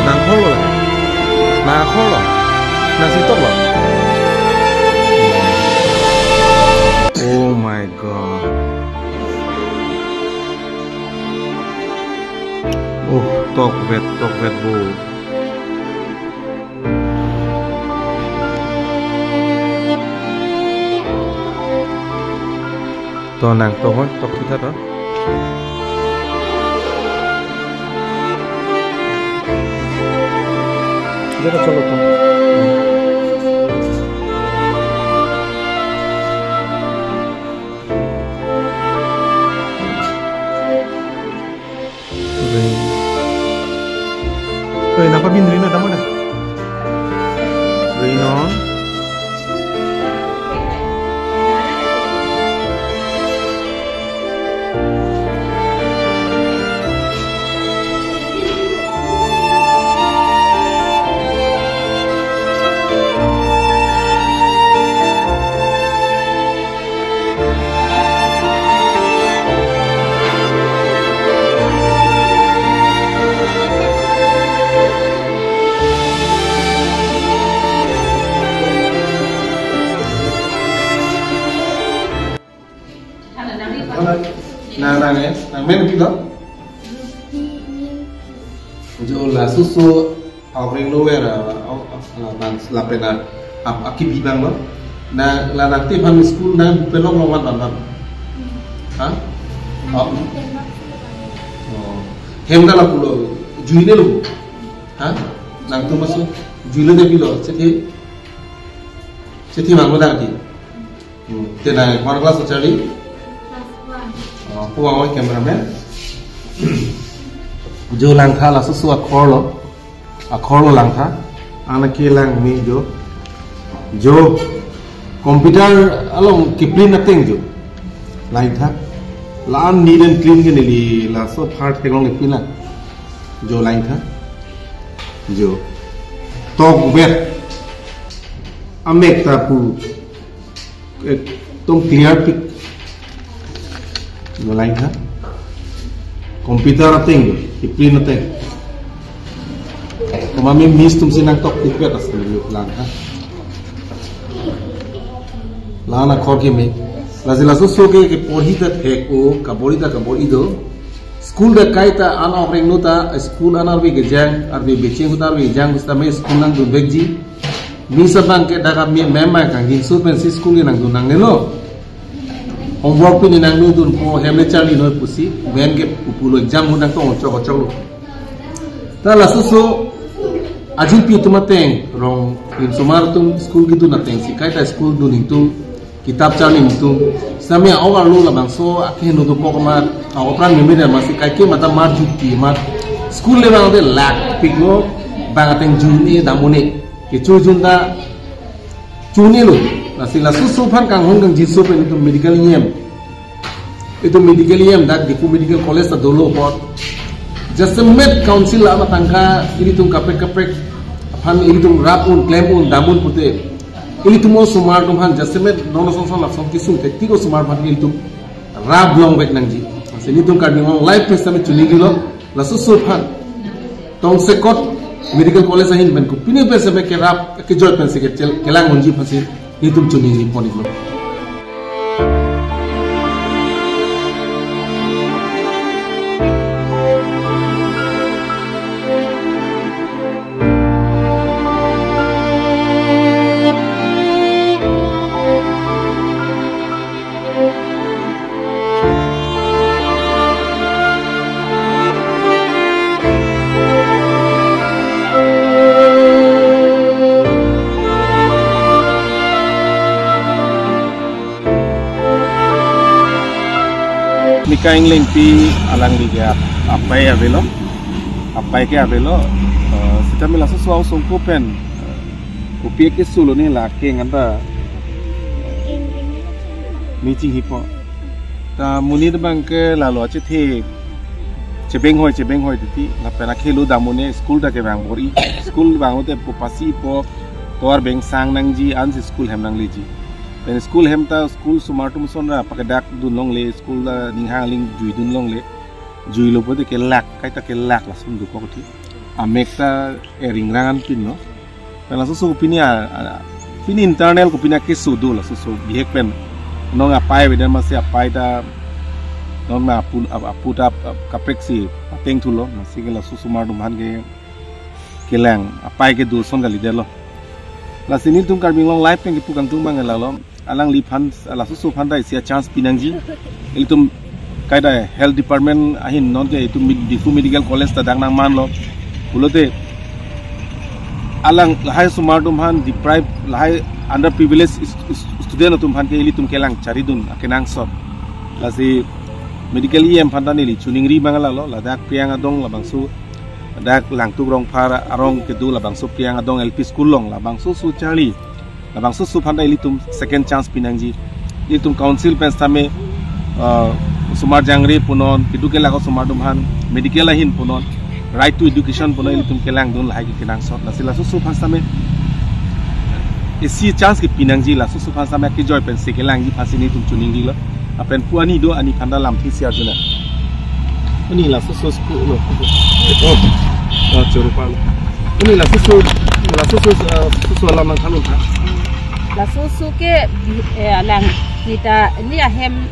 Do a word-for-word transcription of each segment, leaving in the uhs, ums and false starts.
Nang kholo la. Nang kholo. Nang sitok lo. Oh my God. Oh, tokvet, tokvet bo. To nang tok, tok kita to. Jaka cholo to. Oi, napa bin ri na tamo na? Ri non. Nang, nang, eh, nang men pilo? Jo laso so, a-oreng lo wera, a, a, a, nang lapen a, a, akibi bang lo. Na, la nang te phan school nang pelong lo wan ban ban. Ha? Oh. Oh. Hem na la pulo, jui ne lo. Ha? Nang tu maso, jui lo de pilo, chethe. Chethe mang lo dak di. Hmm, te nang, one class o Charlie? Class one. Oh, puang oi cameraman. Jo langtha laso so akhor lo. Akhor lo langtha. Ana ke lang me jo. Jo. Computer along ke print ateng jo. Langtha. La-an neat and clean ke neli laso part theklong ke print la. Jo langtha. Jo. Tokvet. Amek ta pu. Ekdom clear pic. Nang langtha. Computer ateng, print ateng. Komami miss atum si nangtok tikvet as langtha. La-an akhor ke me. Lasi laso so ke, ke porhi ta thek-o, kabor-i ta kabor-i do. School ta kaita an-ok rengno ta, school an arve kejang, arve becheng ta arve kejang, sitame school nangdun vekji. Misa abang ke dak a me mem ma kangjinso pensi school ke nangdun nangnelo. Homework pini nangdun dunpo, hem le Charlie noi pusi, men ke pupu lo exam hu nangtong ochok ochok lo. Ta laso so, ajinpi atum ateng, rong, rimsomar atum school kedun ateng si kaita school dun ingtung, kitab charli ingtung. Sitame a-ok arlo labangso akeheno dokok amat, a-ok apran meme de amat si kaike mata mar juti amat. School le bang de lak piklo, bang ateng jun-e dam un-e. Kecho jun ta chun-e lo. Lasi laso so aphan kanghon kangjinso pen itum medical E M. Itum medical E M dak Diphu Medical College ta dolo apot. Jasemet council la ama tangka ilitum kaprek kaprek aphan ilitum rap un, klem un, dam un pute. Ilitum osomar atum aphan jasemet non ason son lason kesung thektik osomar aphan ilitum rap long vek nangji. Lasi ilitum Karbi Anglong life pen sitame chuningri lo. Laso so aphan tongsekot Medical College ahin pen kopine pen sitame kerap kejoi pensi kechel kelang unji aphansi nelitum chuningri pon-iklo. Kaing Lengpi alangli ke ap-, apai avelo, apai ke avelo, eh, sitame laso so-ong songko pen, eh, kopi ke sulo ni la keng anta meching hipo. Ta monit abang ke lalo achethe chebeng hoi, chebeng hoi titi, lapen akhelo dam un-e school ta kevang bor-i, school vanglote po pasi po tovar beng sang nangji ansi school hem nangleji. Pen school hem ta school osomar atum ason ra pakedak dun longle, school ta ning hang aling jui dun longle. Juilo pulote kelak, kaita kelak lason dokok thi. Amek ta eringrang anpinlo. Pen laso so pini a, a, pini internal kopine keso do laso so bihek pen. Non apai avedet masi apai ta non ma apu, ap-, apu ta ap-, ap-, kaprek si ateng thulo, masi ke laso osomar atum aphan ke kelang, apai kedo ason kalidetlo. Lasi nelitum Karbi Anglong Live pen kepu kangtung abang lalo. Alangliphan, laso so aphan ta isi a-chance pinangji. Ilitum kaita health department ahin non ke itum Med-, Diphu Medical College ta dak nangmanlo. Pulote alang lahai osomar atum aphan deprive, lahai underprivileged is-, is-, student atum aphan ke ilitum kelang charidun akenangsot. Lasi medical E M aphan ta neli choningri abang lalo, ladak Priang adong labangso, ladak Langtuk Rongphar arong kedo labangso Priang adong L P school along labangso so charli. Labangso so aphan ta ilitum second chance pinangji. Ilitum council pen sitame, uh, osomar jangre punon, keduk kelak osomar atum aphan medical ahin punon, right to education punon, ilitum kelangdun lahai ke kenangsot. Lasi laso so aphan sitame isi chance ke pinangji, laso so aphan sitame kejoi pensi kelangji aphansi nelitum choningrilo. Lapen pu ani do, ani aphan ta lamthe isi arjuna. Ani laso so school lo. Oh. Oh, choro palo. Ani laso so, laso so, ah, so so alam nangthanlo tha. Laso so ke, eh, alang kita ni ahem,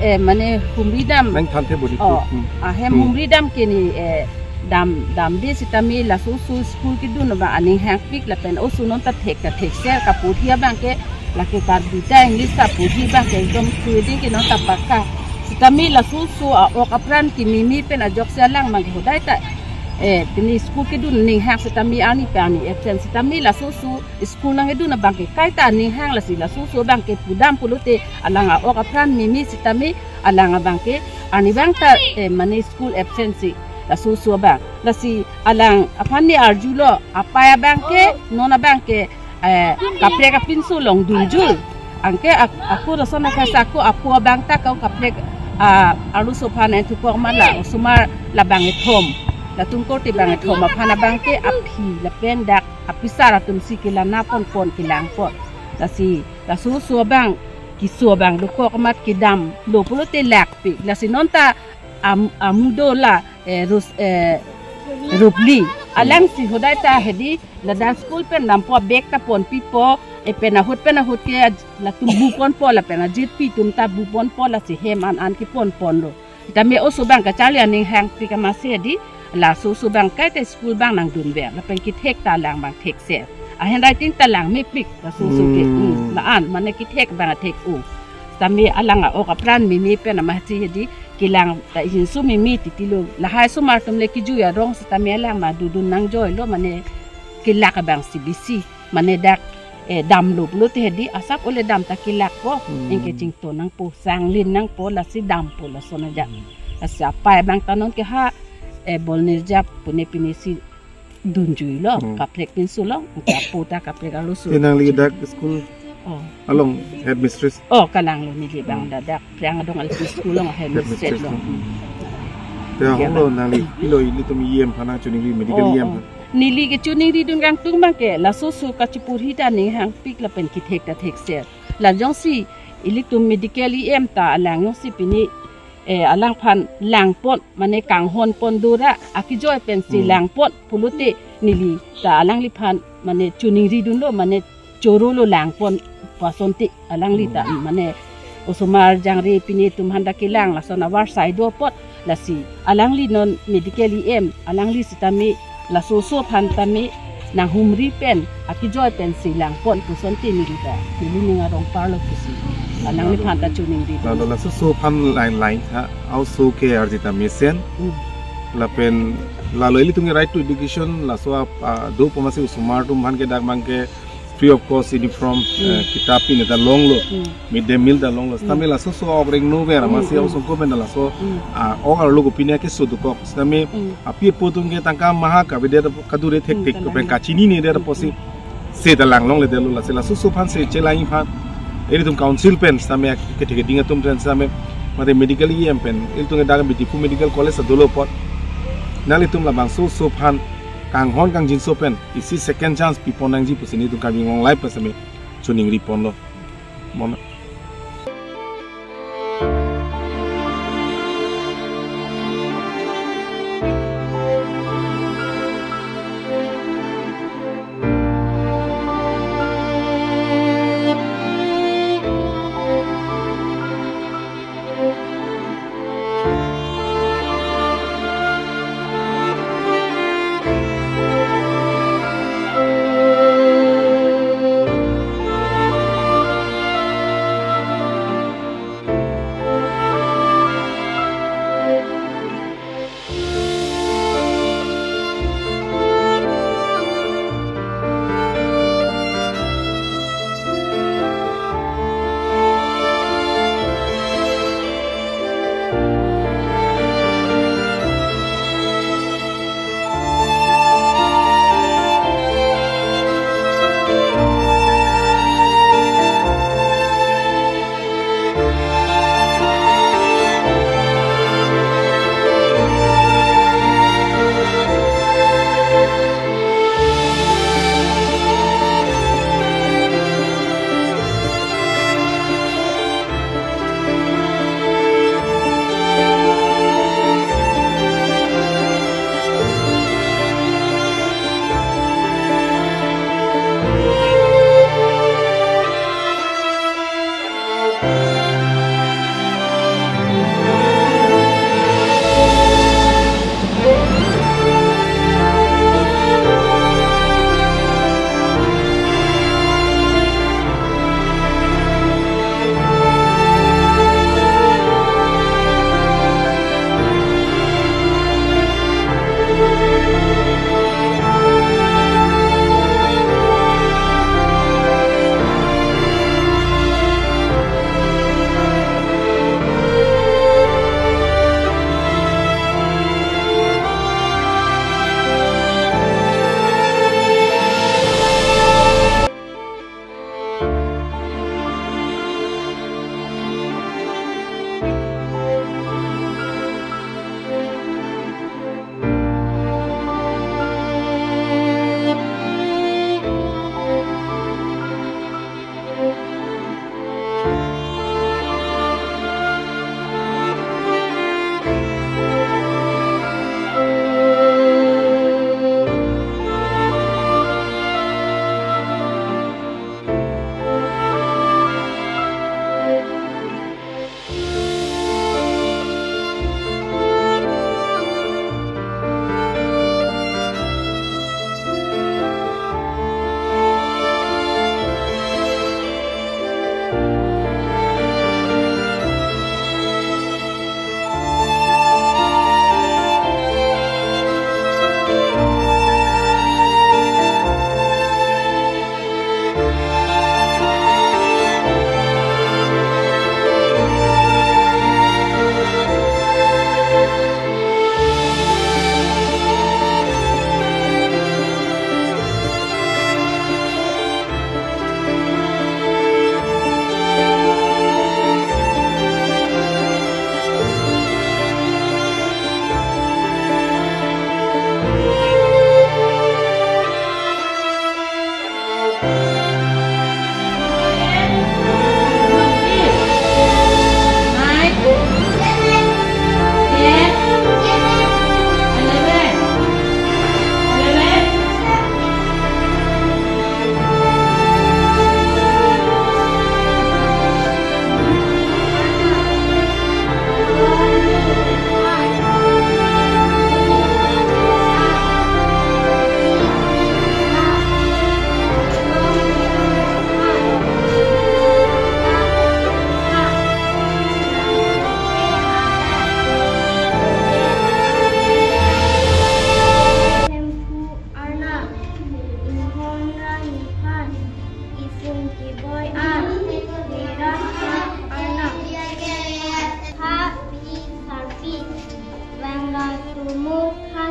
eh, mane humri dam. Nangthanthe bodi. Oh, hmm. Ahem hmm. Humri dam ke ni, eh, dam, damde sitame laso so school kedun abang aning hangpik lapen oso non ta thek ta thekser kaporhi abang ke lake Karbi ta English ta porhi abang ke ekdom khueding ke non ta pakka. Sitame laso so a-ok apran kememe pen ajoksi alang mang hodai ta, eh, pini school kedun aning hang sitame ani pe ani absent sitame laso so school nangkedun abang ke kaita aning hang lasi laso so abang ke pudam pulote alang a-ok apran meme sitame alang abang ke ani abang ta, eh, mane school absent si laso so abang. Lasi alang aphan ni arjulo apai abang ke non abang ke, eh, kaprek apinso along dunjui. Anke ak-, ako lason akasa ako apo abang ta ako kaprek, ah, arloso aphan en thukok ma la osomar labang kethom. Latum korte bang kethom aphan abang ke aphi lapen dak apisar atum si kelana ponpon kelangpon. Lasi laso so abang keso abang dokok amat kedamlo pulote lakpik. Lasi non ta am-, amudo la, eh, Rus-, eh, Rupli. Alang si hodai ta hedi ladak school pen dampo bag ta ponpipo, eh, pen ahut pen ahut ke aj-, latum bu ponpo lapen ajirpi atum ta bu ponpo lasi hem an an keponponlo. Tame oso abang kacharli aning hangpik amatsi hedi laso so abang kaita school abang nangdunver lapen kethek ta alang abang thekser. Ahandwriting ta lang mepik laso so ke, hmm, hmm, la-an mane kethek abang thek-o. Tame alang a-ok apran meme pen amatsi hedi kelang ta ihin so meme titilo. Lahai osomar atum le kejui arong sitame alang ma dodun nangjoilo mane kelak abang si bisi. Mane dak, eh, damlo pulote hedi asap ole dam ta kelakpo. Hmm. Anke chington nangpo, sanglin nangpo, lasi dampo lason aja. Hmm. Lasi apai abang ta non ke ha, eh, bol nirjap pune pine si dunjuilo, hmm, kaprek pinso along, anke apo ta kaprek arloso. Te nangli dak school, oh, along headmistress? Oh, kalanglo neli abang, hmm, ladak Priang adong L P school along headmistress, headmistress lo. Lo. Hmm. Te ahok lo nangli, pilo ilitum E M aphan nangchoningri, medical, oh, E M, oh, aphan. Neli kechoningridun kangtung abang ke laso so kacheporhi ta aning hangpik lapen kethek ta thekser. La jongsi ilitum medical E M ta alang jongsi pini, eh, alangphan langpon mane kanghonpon dora akejoi pensi, hmm, langpon pulote neli ta alangliphan mane choningridunlo mane chorolo langpon pu asonte alangli ta, hmm, mane osomar jangre pine atum aphan ta kelang lason avarsai do apot lasi alangli non medical E M alangli sitame laso so aphan tame nanghumri pen akejoi pensi langpon pu asonte neli ta neli ning arong parlo pusi alangliphan ta choningri. Lalo laso so aphan line line tha, a-oso ke arjita mesen. Hmm. Lapen lalo ilitum ke right to education laso ap, ah, do pu amatsi osomar atum aphan ke dak abang ke free of cost uniform, eh, kitap pine ta longlo, midday meal ta longlo. Sitame laso so ok rengno ver, amatsi osomar pen ta laso, ah, ok arlo kopine keso dokok. Sitame api apo atum ke tangka maha kavedet, kadure thekthek, pen kachinine det apotsi se ta langlongledetlo. Lasi laso so aphan se chelang aphan ilitum council pen sitame kethek keding atum pen sitame mate medical E M pen ilitum ke dak Diphu Medical College ta dolo apot nanglitum labangso so aphan kanghon kangjinso pen isi second chance pipon nangji pusi nelitum Karbi Anglong Live pen sitame choningri ponlo. Mon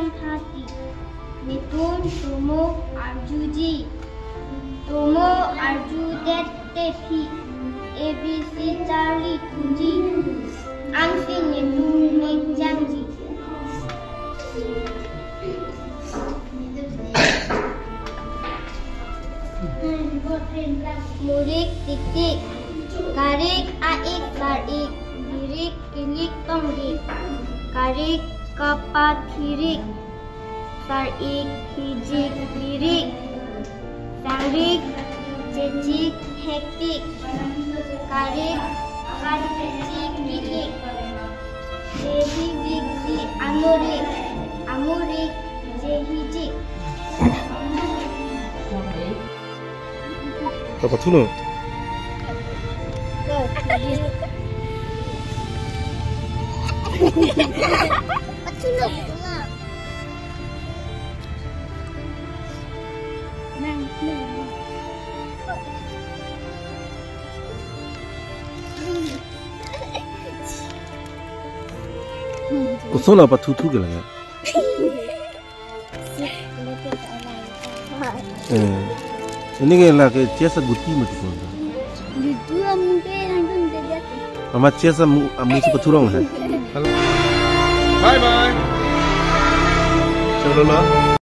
Hati. Netum tomo arjuji. Tomo arjudet te phi A B C charli thuji. Ansi netum mek jangji. Murik tiktik. Karik a-ik sar-ik. Birik kilik tongdik. Karik kapathirik. Sar-ik hijik birik. Sangrik chechik hektik. Karik karchik kilik. Jehi biksi amurik. Amurik jehijik. Apa tuh lo? Kosonlo pathu thu ke lake? Eh, ini ke lake chess aguti mati ko. Ludu amu ke nangdun dejate. Ama chess amu amu si pathurong hai. Bye bye. Chalo la.